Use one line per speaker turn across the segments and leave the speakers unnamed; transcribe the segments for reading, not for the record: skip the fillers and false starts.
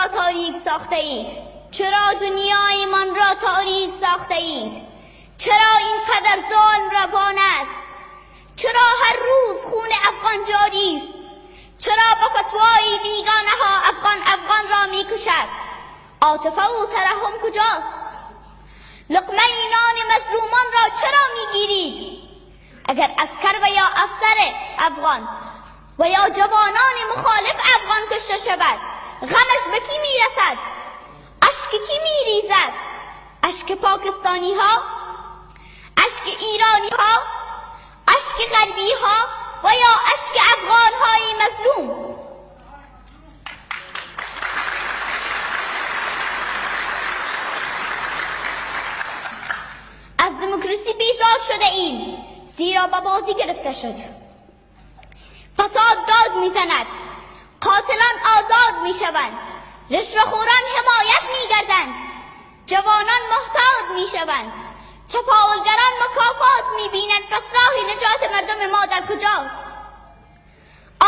را تاریک ساخته اید؟ چرا دنیای من را تاریک ساخته اید؟ چرا اینقدر ظلم روان است؟ چرا هر روز خون افغان جاری است؟ چرا با فتوای بیگانه ها افغان افغان را میکشد؟ عاطفه و ترحم کجاست؟ لقمه نان مظلومان را چرا میگیرید؟ اگر عسکر و یا افسر افغان و یا جوانان مخالف افغان کشته شود، غمش به کی میرسد؟ اشک کی میریزد؟ اشک پاکستانی ها، اشک ایرانی ها، اشک غربی ها و یا اشک افغان های مظلوم؟ از دموکراسی بیزار شده ایم، زیرا به بازی گرفته شد. فساد داد میزند، قاتلان آزاد میشوند، رشوه‌خوران حمایت میگردند، جوانان محتاط میشوند، چپاولگران مکافات میبینند. پس راه نجات مردم ما در کجاست؟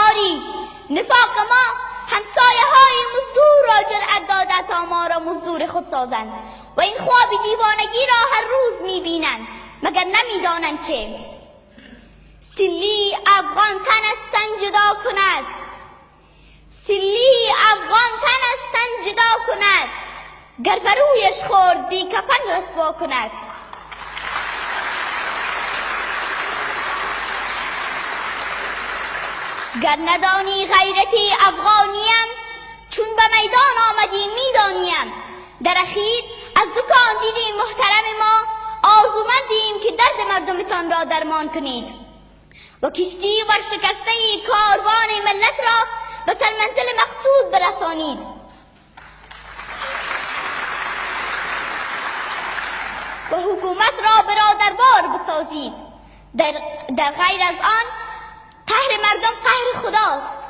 آری، نفاق ما همسایه های مزدور را جرأت داده تا ما را مزدور خود سازند و این خواب دیوانگی را هر روز میبینند، مگر نمیدانند که سلی افغان تن از تن جدا کند، سلی افغان تن از تن جدا کند، گر برویش خورد بی کفن رسوا کند. گر ندانی غیرتی افغانیم، چون به میدان آمدی میدانیم. در اخیر از دو کاندید محترم ما آرزومندیم که درد مردمتان را درمان کنید و کشتی ورشکسته کاروان ملت را به سرمنزل مقصود برسانید. و حکومت را برادروار بسازید. در غیر از آن قهر مردم قهر خداست.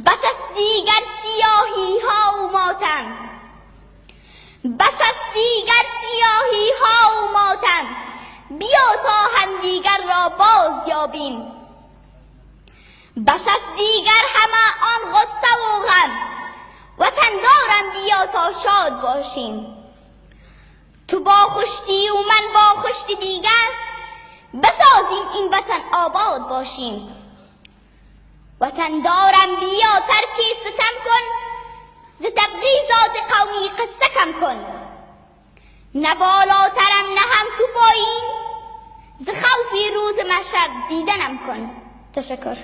بس است دیگر سیاهی ها و ماتم، بس است دیگر سیاهی ها و ماتم، بیا تا همدیگر را باز یابیم. بس است دیگر همه آن غصه و غم، وطن دارم بیا تا شاد باشیم. تو با خشتی و من با خشتی دیگر، بسازیم این وطن آباد باشیم. وطن دارم بیا ترکی ستم کن، ز تبغیضات قومی قصه کم کن. نه بالاترم نه هم تو پایین، ز خوفی روز محشر دیدنم کن. تشکر.